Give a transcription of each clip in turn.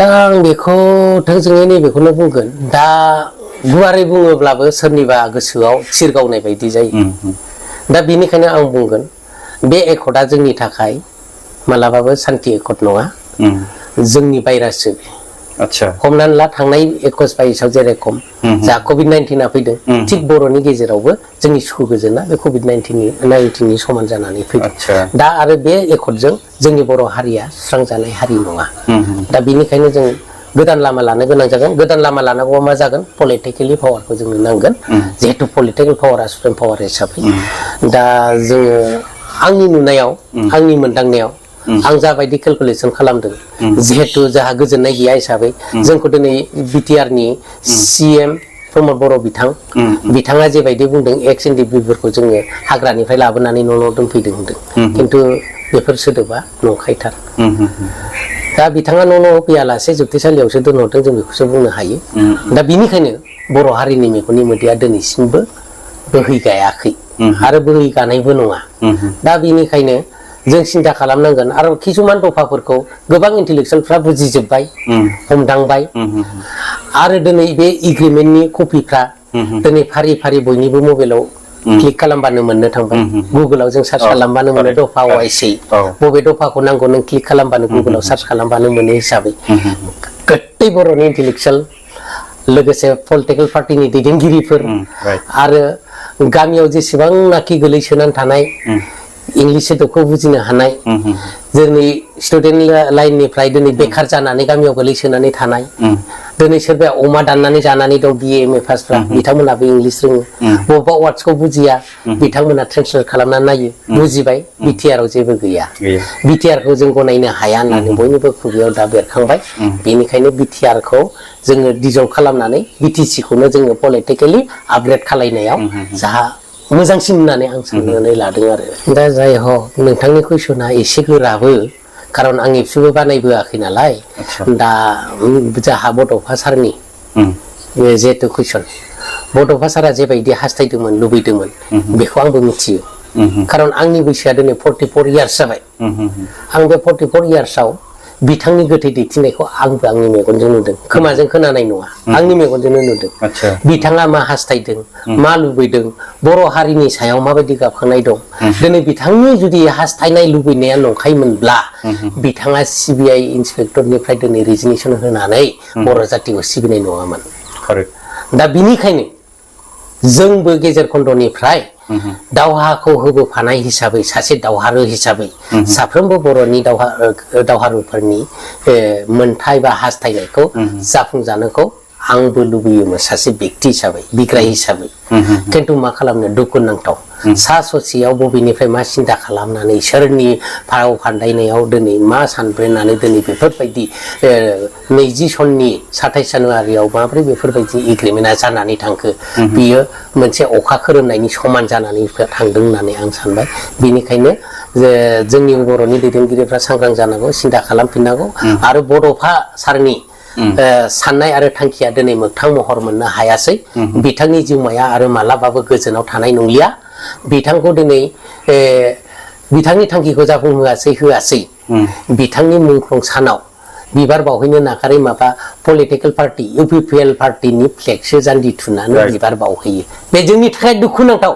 दा आं बेखौ थोंजोङै नैबेखौनो बुंगोन दा गुवारै बुङोब्लाबो सोरनिबा गोसोआव थिर गावनाय बायदि जायो दा बेनिखायनो आं बुंगोन बे एकर्डआ जोंनि थाखाय मालाबाबो सान्थि एकर्ड नङा जोंनि भाइराससो आच्छा हमनानै ला थांनाय 21 बाइसाव जेरेखम जा कभिड-19 फैदों थिग बर'नि गेजेरावबो जोंनि सुखु गोजोना बे कभिड-19 समान जानानै फैदों दा आरो बे एकर्डजों जोंनि बर' हारिया सुस्रांजानाय हारि नङा दा बेनिखायनो जों गोदान लामा लानो गोनां जागोन गोदान लामा लानांगौआ मा जागोन पलिटिकेलि पावारखौ जोंनो नांगोन जिहेतु पलिटिकेल पावारा सुप्रिम पावार हिसाबै दा जोङो आंनि नुनायाव आंनि मोनदांनायाव आं जाबायदि केलकुलेसन खालामदों जिहेतु जाहा गोजोननाय गैया हिसाबै जोंखौ दिनै बिटिआर नि सिएम प्रमद बर' बिथाङा जेबायदि बुंदों एक्स एनडिएफबिफोरखौ जोङो हाग्रानिफ्राय लाबोनानै न' दोनफैदों होनदों खिन्थु बेफोर सोदोबा नंखायथार दा बिथाङा न' फैयालासे जोबथेसालियावसो दोनहरदों जों बेखौसो बुंनो हायो दा बिनिखायनो बर' हारिनि मेगननि मोदैया दिनैसिमबो बोहैगायाखै आरो बोहैगानायबो नङा दा बिनिखायनो जों सिन्था खालामनांगोन आरो किसुमान दफाफोरखौ गोबां इन्टेलेक्सुयेलफ्रा बुजिजोब्बाय हमदांबाय आरो दिनै बे एग्रिमेन्टनि कपिफ्रा दिनै फारि फारि बयनिबो मबाइलाव क्लिक खालामबानो मोननो थांबाय गुगोलाव जों सार्च खालामबानो मोनो दफा वाइसै बबे दफाखौ नांगौ नों क्लिक खालामबानो गुगोलाव सार्च खालामबानो मोनो हिसाबै गत्ते बर'नि इन्टेलेक्सुयेल लोगोसे पलिटिकेल पार्टिनि दैदेनगिरिफोर आरो गामियाव जेसेबांनाखि गोलैसोनानै थानाय इंलिश सोदोबखौ बुजिनो हानाय दिनै स्टुडेन्ट लाइननिफ्राय दिनै बेखार जानानै गामियाव गोलैसोनानै थानाय दिनै सोरबाया अमा दाननानै जानानै दं बिए एमए पासफ्रा बिथांमोनाबो इंलिश रोङो बबेबा वार्डसखौ बुजिया बिथांमोना ट्रेन्सलेट खालामनानै नायो बुजिबाय बिटिआरआव जेबो गैया बिटिआरखौ जों गनायनो हाया होननानै बयनिबो खुगायाव दा बेरखांबाय बेनिखायनो बिटिआरखौ जोङो डिजल्भ खालामनानै बिटिसिखौनो जोङो पलिटिकेलि आपग्रेड खालायनायाव जाहा मोजांसिन होननानै आं साननानै लादों आरो दा जाय हक नोंथांनि कुइसना एसे गोराबो खारन आं एबसुबो बानायबोआखै नालाय दा जाहा बड'फा सारनि जिहेतु कुइसन बड'फा सारा जेबायदि हास्थायदोंमोन लुबैदोंमोन बेखौ आंबो मिथियो खारन आंनि बैसोआ दिनै 44 इयार्स जाबाय आं बे 44 इयार्सआव बिथांनि गोथै दैथिनायखौ आंबो आंनि मेगनजों नुदों खोमाजों खोनानाय नङा आंनि मेगनजोंनो नुदों बिथाङा मा हास्थायदों मा लुबैदों बर' हारिनि सायाव माबायदि गाबखांनाय दं दिनै बिथांनि जुदि हास्थायनाय लुबैनाया नंखायमोनब्ला बिथाङा सिबिआइ इन्सपेक्टरनिफ्राय दिनै रेजिगनेसन होनानै बर' जातिखौ सिबिनाय नङामोन दा बिनिखायनो जोंबो गेजेर खन्दनिफ्राय दावहाखौ होबोफानाय हिसाबै सासे दावहारु हिसाबै साफ्रोमबो बर'नि दावहारुफोरनि मोनथाय बा हास्थायनायखौ जाफुंजानोखौ आंबो लुबैयोमोन सासे बेक्ति हिसाबै बिग्राय हिसाबै खिन्थु मा खालामनो दुखुनांथाव सा ससेयाव बबेनिफ्राय मा सिन्था खालामनानै सोरनि फाव फान्दायनायाव दिनै मा सानब्रेनानै दिनै बेफोरबायदि 20 सननि 27 जानुवारियाव माब्रै बेफोरबायदि एग्रिमेन्टआ जानानै थांखो बियो मोनसे अखा खोरोमनायनि समान जानानै थांदों होननानै आं सानबाय बेनिखायनो जोंनि बर'नि दैदेनगिरिफ्रा सांग्रां जानांगौ सिन्था खालामफिननांगौ आरो बड'फा सारनि साननाय आरो थांखिया दिनै मोगथां महर मोननो हायासै बिथांनि जिउमाया आरो मालाबाबो गोजोनाव थानाय नंलिया बिथांखौ दिनै बिथांनि थांखिखौ जाफुंहोआसै बिथांनि मुंख्लं सानाव बिबार बावहैनो नागारै माबा पलिटिकेल पार्टी इउपिपिएल पार्टीनि फ्लेगसो जान्जि थुनानै बिबार बावहैयो बे जोंनि थाखाय दुखुनांथाव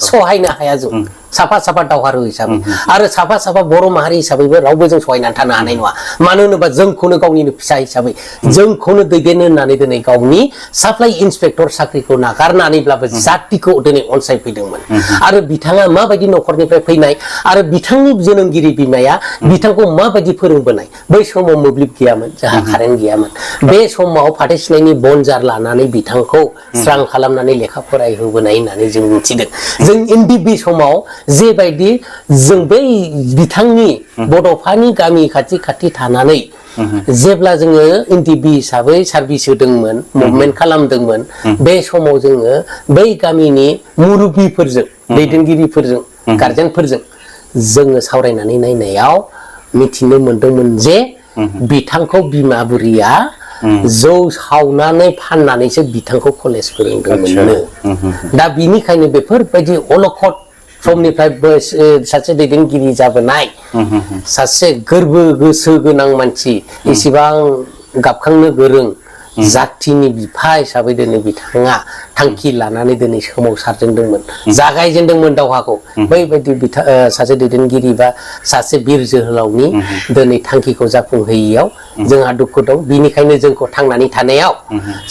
सहायनो हाया जों साफा साफा दावहारु हिसाबै आरो साफा साफा बर' माहारि हिसाबैबो रावबो जों सहायनानै थानो हानाय नङा मानो होनोबा जोंखौनो गावनिनो फिसा हिसाबै जोंखौनो दैदेननो होननानै दिनै गावनि साप्लाइ इन्सपेक्टर साख्रिखौ नागारनानैब्लाबो जातिखौ दिनै अनसायफैदोंमोन आरो बिथाङा माबायदि न'खरनिफ्राय फैनाय आरो बिथांनि जोनोमगिरि बिमाया बिथांखौ माबायदि फोरोंबोनाय बै समाव मोब्लिब गैयामोन जोंहा कारेन्ट गैयामोन बे समाव फाथै सिनायनि बनजार लानानै बिथांखौ स्रां खालामनानै लेखा फरायहोबोनाय होननानै जों मिथिदों जों NDFB समाव जेबायदि जों बै बिथांनि बड'फानि गामि खाथि खाथि थानानै जेब्ला जोङो NDFB हिसाबै सार्भिस होदोंमोन मुभमेन्ट खालामदोंमोन बे समाव जोङो बै गामिनि मुरब्बिफोरजों दैदेनगिरिफोरजों गारजेनफोरजों जोङो सावरायनानै नायनायाव मिथिनो मोनदोंमोन जे बिथांखौ बिमा बुरिया जौ सावनानै फाननानैसो बिथांखौ कलेज फोरोंदोंमोननो दा बिनिखायनो बेफोरबायदि अलखद समनिफ्राय सासे दैदेनगिरि जाबोनाय सासे गोरबो गोसो गोनां मानसि इसिबां गाबखांनो गोरों जाथिनि बिफा हिसाबै दिनै बिथाङा थांखि लानानै दिनै सोमावसारजेनदोंमोन जागायजेनदोंमोन दावहाखौ बैबायदि सासे दैदेनगिरि बा सासे बिर जोहोलावनि दिनै थांखिखौ जाफुंहोयैयाव जोंहा दुखु दं बिनिखायनो जोंखौ थांनानै थानायाव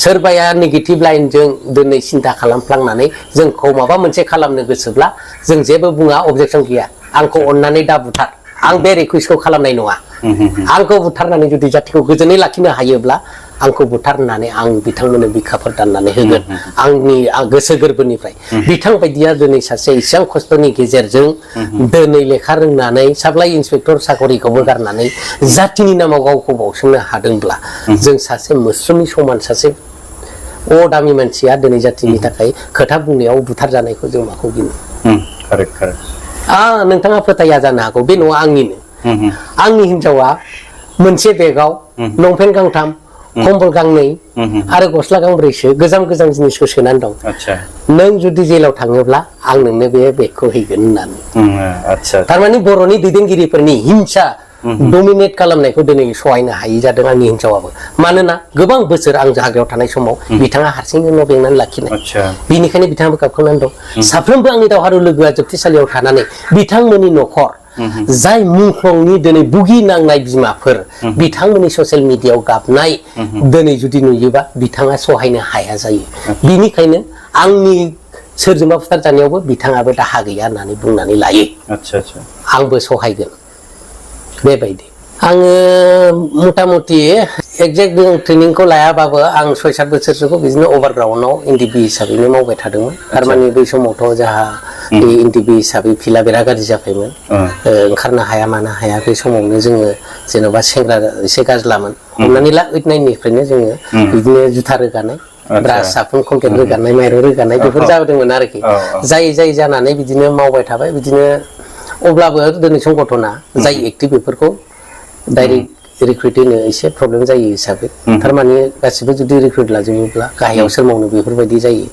सोरबाया नेगेटिभ लाइनजों दिनै सिन्था खालामफ्लांनानै जोंखौ माबा मोनसे खालामनो गोसोब्ला जों जेबो बुङा अबजेक्सन गैया आंखौ अननानै दा बुथार आं बे रिकुवेस्टखौ खालामनाय नङा आंखौ बुथारनानै जुदि जातिखौ गोजोनै लाखिनो हायोब्ला आंखौ बुथारनानै आं बिथांमोननो बिखाफोर दाननानै होगोन आंनि गोसो गोरबोनिफ्राय बिथां बायदिया दिनै सासे इसेबां खस्थ'नि गेजेरजों दिनै लेखा रोंनानै साप्लाइ इन्सपेक्टर साकरिखौबो गारनानै जातिनि नामाव गावखौ बावसोमनो हादोंब्ला जों सासे मोस्रोमनि समान सासे दामि मानसिया दिनै जातिनि थाखाय खोथा बुंनायाव बुथार जानायखौ जों माखौ गिनो नोंथाङा फोथाया जानो हागौ बे न'आ आंनिनो आंनि हिनजावा मोनसे बेगाव लंपेन्ट गांथाम कम्बल गांनै आरो गस्ला गांब्रैसो गोजाम गोजाम जिनिसखौ सोनानै दं नों जुदि जेलाव थाङोब्ला आं नोंनो बे बेगखौ हैगोन होननानै थारमाने बर'नि दैदेनगिरिफोरनि हिंसा डमिनेट खालामनायखौ दिनै सहायनो हायि जादों आंनि हिनजावाबो मानोना गोबां बोसोर आं जागायाव थानाय समाव बिथाङा हारसिंनो न' बेंनानै लाखिनाय बिनिखायनो बिथाङाबो गाबखांनानै दं साफ्रोमबो आंनि दावहारु लोगोआ जोबथेसालियाव थानानै बिथांमोननि न'खर जाय मुंख्लंनि दिनै भुगिनांनाय बिमाफोर बिथांमोननि ससियेल मिडियायाव गाबनाय दिनै जुदि नुयोबा बिथाङा सहायनो हाया जायो बिनिखायनो आंनि सोरजोंबा फुथार जानायावबो बिथाङाबो दाहा गैया होननानै बुंनानै लायो आंबो सहायगोन बेबायदि आङो मथा मथि एक्जेक्ट ट्रेनिंखौ लायाबाबो आं 6-7 बोसोरसोखौ बिदिनो अभारग्राउन्डआव एनडिबि हिसाबैनो मावबाय थादोंमोन थारमाने बै समावथ' जोंहा एनडिबि हिसाबै फिला बिराद गाज्रि जाफैमोन ओंखारनो हाया मानो हाया बे समावनो जोङो जेन'बा सेंग्रा एसे गाज्लामोन हमनानै ला 8-9 निफ्रायनो जोङो बिदिनो जुथा रोगानाय ब्रास साफुन कलगेट रोगानाय माइरं रोगानाय बेफोर जादोंमोन आरोखि जाय जानानै बिदिनो मावबाय थाबाय बिदिनो अब्लाबो दिनै संगठना जाय एक्टिभ बेफोरखौ डाइरेक्ट रिक्रुइट होनो एसे प्रब्लेम जायो हिसाबै थारमाने गासिबो जुदि रिक्रुइट लाजोबोब्ला गाहायाव सोर मावनो बेफोरबायदि जायो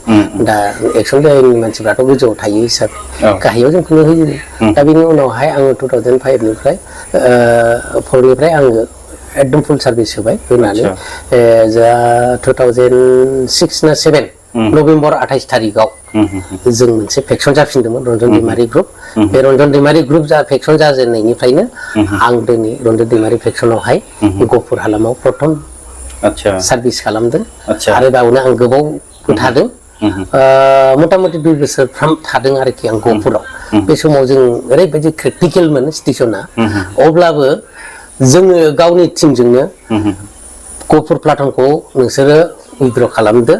दा एक्सन देहानि मानसिफ्राथ' गोजौआव थायो हिसाबै गाहायाव जोंखौनो होयो दा बेनि उनावहाय आङो 2005 निफ्राय 4 निफ्राय आङो एकदम फुल सार्भिस होबाय होनानै जा 2006 ना 7 नभेम्बर 28 थारिखआव जों मोनसे फेक्सन जाफिनदोंमोन रन्जन दैमारि ग्रुप बे रन्जन दैमारि ग्रुप फेक्सन जाजेननायनिफ्रायनो आं दिनै रन्जन दैमारि फेक्सनावहाय गहपुर हालामाव प्रथम सार्भिस खालामदों आरो बावनो आं गोबावबो थादों मथा मथि 2 बोसोरफ्राम थादों आरोखि आं गहपुराव बे समाव जों ओरैबायदि क्रिटिकेलमोन स्टेसना अब्लाबो जोङो गावनि टिमजोंनो गहपुर प्लाटनखौ नोंसोरो उइद्र खालामदो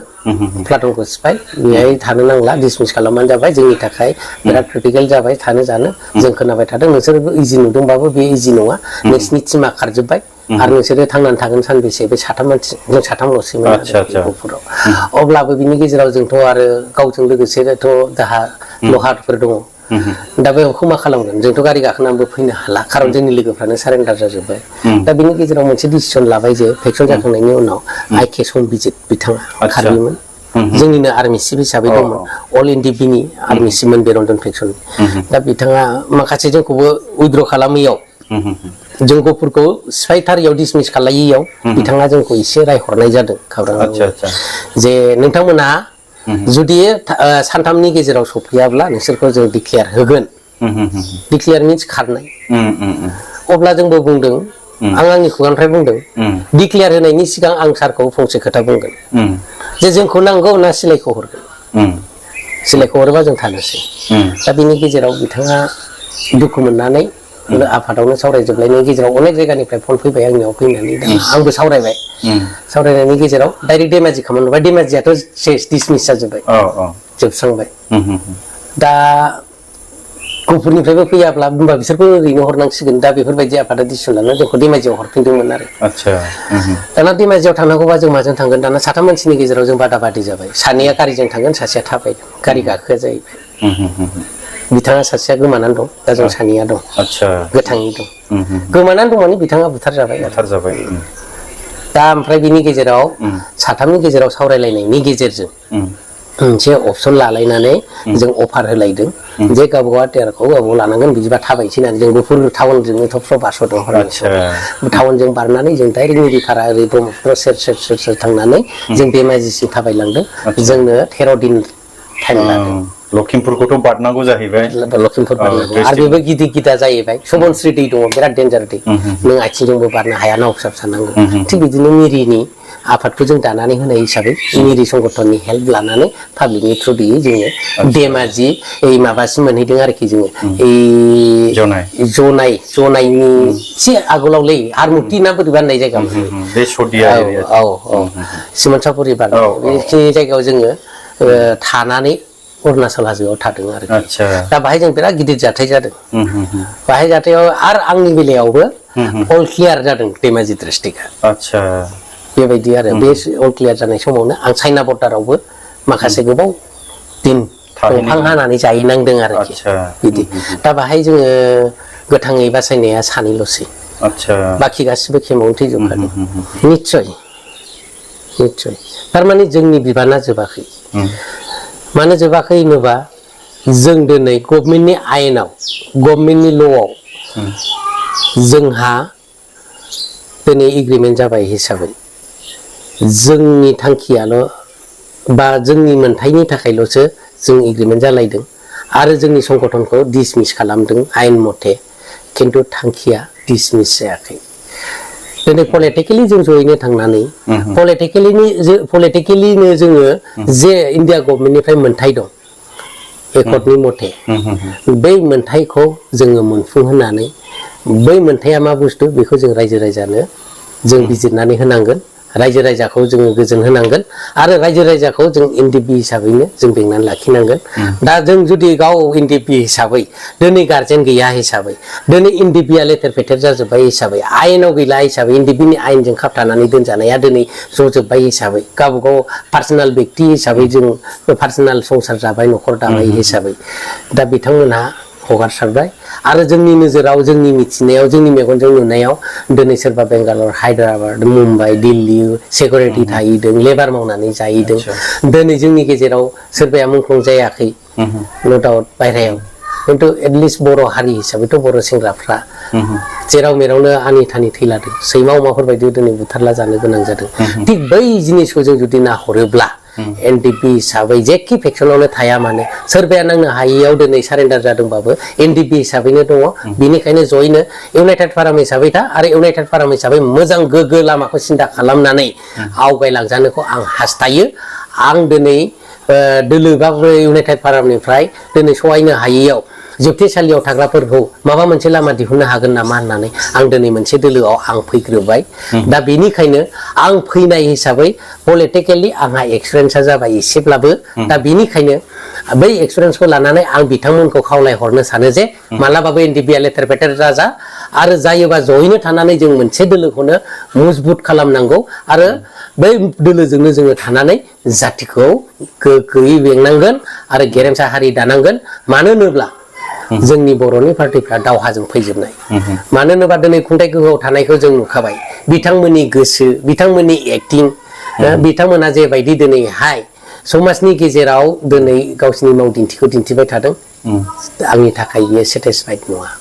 प्लाटनखौ सिफाय बेहाय थानो नांला डिसमिस खालामबानो जाबाय जोंनि थाखाय बिराद क्रिटिकेल जाबाय थानो जानो जों खोनाबाय थादों नोंसोरबो इजि नुदोंबाबो बे इजि नङा नोंसिनि टिमा खारजोब्बाय आरो नोंसोरो थांनानै थागोन सानबेसे बे 3 मानसि जों 3ल'सैमोन गहपुराव अब्लाबो बिनि गेजेराव जोंथ' आरो गावजों लोगोसेथ' दाहा लहाफोर दङ दा बेखौ मा खालामगोन जोंथ' गारि गाखोनानैबो फैनो हाला खारन जोंनि लोगोफ्रानो सारेन्डार जाजोब्बाय दा बिनि गेजेराव मोनसे डिसिसन लाबाय जे फेक्सन जाखांनायनि उनाव आइके संबिजित बिथाङा खारबिमोन जोंनिनो आर्मि चिफ हिसाबै दंमोन अल एनडिएफबि आर्मि चिफमोन बे रन्जन फेक्सननि दा बिथाङा माखासे जोंखौबो उइद्र खालामैयाव जों गहपुरखौ सिफायथारियाव डिसमिस खालायैयाव बिथाङा जोंखौ एसे रायहरनाय जादों खौराङाव जे नोंथांमोना जुदि सानथामनि गेजेराव सफैयाब्ला नोंसोरखौ जों डिक्लेयार होगोन डिक्लेयार मिन्स खारनाय अब्ला जोंबो बुंदों आं आंनि खुगानिफ्राय बुंदों डिक्लेयार होनायनि सिगां आं सारखौ फंसे खोथा बुंगोन जे जोंखौ नांगौ ना सिलाइखौ हरगोन सिलाइखौ हरोबा जों थानोसै दा बिनि गेजेराव बिथाङा दुखु मोननानै आफादावनो सावरायजोबलायनायनि गेजेराव अनेक जायगानिफ्राय फन फैबाय आंनियाव फैनानै दा आंबो सावरायबाय सावरायनायनि गेजेराव डाइरेक्ट डेमाजि खालामबाय डेमाजियाथ' डिसमिस जाजोब्बाय जोबस्रांबाय दा गहपुरनिफ्रायबो फैयाब्ला होनबा बिसोरखौ ओरैनो हरनांसिगोन दा बेफोरबायदि आफादा डिसिसन लानानै जोंखौ डेमाजियाव हरफिनदोंमोन आरो दाना डेमाजियाव थांनांगौबा जों माजों थांगोन दाना 3 मानसिनि गेजेराव जों बादा बादि जाबाय सानैया गारिजों थांगोन सासेया थाबायगोन गारि गाखोआ जाहैबाय बिथाङा सासेया गोमानानै दं दा जों सानैया दं गोथाङै दं गोमानानै दं माने बिथाङा बुथारजाबाय दा ओमफ्राय बिनि गेजेराव 3नि गेजेराव सावरायलायनायनि गेजेरजों मोनसे अपसन लालायनानै जों अफार होलायदों जे गावबागाव टेरखौ गावबागाव लानांगोन बिदिबा थाबायसै होननानै जों गुफुर टाउनजोंनो थफ्र' बारस'दों हरनाय टाउनजों बारनानै जों डाइरेक्ट निरिपारा ओरै ब्रह्मपुत्र सेर थांनानै जों धेमाजिसिम थाबायलांदों जोंनो 13 दिन टाइम लादों लखिमपुरखौथ' बारनांगौ जाहैबाय लखिमपुर बारनांगौ आरो बेबो गिदिर गिदा जाहैबाय सबनस्रि दै दङ बिराद डेन्जार दै नों आथिंजोंबो बारनो हाया नाव फिसा फिसा नांगौ थिग बिदिनो मिरिनि आफादखौ जों दानानै होनाय हिसाबै मिरि संगठननि हेल्प लानानै पाब्लिकनि थ्रुयै जोङो धेमाजि ओइ माबासिम मोनहैदों आरोखि जोङो जनायनि एसे आगोलावलै हारमुति ना बोरैबा होननाय जायगा बे सदिया सिमोनसापुरि बारनाय बेखिनि जायगायाव जोङो थानानै अरुणाचल हाजोआव थादों आरोखि दा बाहाय जों बिराद गिदिर जाथाय जादों बाहाय जाथायाव आरो आंनि बेलायावबो अल क्लियार जादों धेमाजि डिस्ट्रिक्टआ बेबायदि आरो बे अल क्लियार जानाय समावनो आं चाइना बर्डारावबो माखासे गोबाव दिन दंफां हानानै जाहैनांदों आरोखि बिदि दा बाहाय जोङो गोथाङै बासायनाया सानैल'सै बाखि गासिबो केमावनो थैजोबखादों निस्सय थारमाने जोंनि बिबाना जोबाखै मानो जोबाखै होनोबा जों दिनै गभर्नमेन्टनि आयेनाव गभर्नमेन्टनि ल'आव जोंहा दिनै एग्रिमेन्ट जाबाय हिसाबै जोंनि थांखियाल' बा जोंनि मोनथायनि थाखायल'सो जों एग्रिमेन्ट जालायदों आरो जोंनि संगठनखौ डिसमिस खालामदों आयेन मथे खिन्थु थांखिया डिसमिस जायाखै दिनै पलिटिकेलि जों जयैनो थांनानै पलिटिकेलिनो जोङो जे इन्डिया गभर्नमेन्टनिफ्राय मोनथाय दं एकर्डनि मथे बै मोनथायखौ जोङो मोनफुंहोनानै बै मोनथाया मा बुस्थु बेखौ जों रायजो राजानो जों बिजिरनानै होनांगोन रायजो राजाखौ जोङो गोजोन होनांगोन आरो रायजो राजाखौ जों एनडिएफबि हिसाबैनो जों बेंनानै लाखिनांगोन दा जों जुदि गाव एनडिएफबि हिसाबै दिनै गार्जेन गैया हिसाबै दिनै एनडिएफबिआ लेथेर फेथेर जाजोब्बाय हिसाबै आयेनाव गैला हिसाबै एनडिएफबिनि आयेनजों खाबथानानै दोनजानाया दिनै जजोब्बाय हिसाबै गावबागाव पार्सनेल बेक्ति हिसाबै जों पार्सनेल संसार जाबाय न'खर दाबाय हिसाबै दा बिथांमोनहा हगारसारबाय आरो जोंनि नोजोराव जोंनि मिथिनायाव जोंनि मेगनजों नुनायाव दिनै सोरबा बेंगालर हायद्राबाद मुम्बाइ दिल्ली सिकिउरिटि थाहैदों लेबार मावनानै जाहैदों दिनै जोंनि गेजेराव सोरबाया मुंख्लं जायाखै नो डाउट बायह्रायाव खिन्थु एटलिस्ट बर' हारि हिसाबैथ' बर' सेंग्राफ्रा जेराव मेरावनो आनि थानि थैलादों सैमा अमाफोरबायदि दिनै बुथारला जानो गोनां जादों थिग बै जिनिसखौ जों जुदि नाहरोब्ला एनडिएफबि हिसाबै जेखि फेक्सनावनो थाया मानो सोरबाया नांनो हायैयाव दिनै सारेन्डार जादोंबाबो एनडिएफबि हिसाबैनो दङ बेनिखायनो जयैनो इउनाइटेड फाराम हिसाबै था आरो इउनाइटेड फाराम हिसाबै मोजां गोग्गो लामाखौ सिन्था खालामनानै आवगायलांजानोखौ आं हास्थायो आं दिनै दोलोबाबो इउनाइटेड फारामनिफ्राय दिनै सहायनो हायैयाव जोबथेसालियाव थाग्राफोरखौ माबा मोनसे लामा दिहुननो हागोन नामा होननानै आं दिनै मोनसे दोलोआव आं फैग्रोबाय दा बेनिखायनो आं फैनाय हिसाबै पलिटिकेलि आंहा एक्सपिरियेन्सआ जाबाय एसेब्लाबो दा बेनिखायनो बै एक्सपिरियेन्सखौ लानानै आं बिथांमोनखौ खावलायहरनो सानो जे मालाबाबो एनडिएफबिआ लेथेर फेथेर जाजा आरो जायोबा जयैनो थानानै जों मोनसे दोलोखौनो मजबुत खालामनांगौ आरो बै दोलोजोंनो जोङो थानानै जातिखौ गोग्गोयै बेंनांगोन आरो गेरेमसा हारि दानांगोन मानो होनोब्ला जोंनि बर'नि पार्टिफ्रा दावहाजों फैजोबनाय मानो होनोबा दिनै खुंथाइ गोहोआव थानायखौ जों नुखाबाय बिथांमोननि गोसो बिथांमोननि एक्टिं बिथांमोना जेबायदि दिनैहाय समाजनि गेजेराव दिनै गावसिनि मावदिन्थिखौ दिन्थिबाय थादों आंनि थाखाय बियो सेटिसफाइड नङा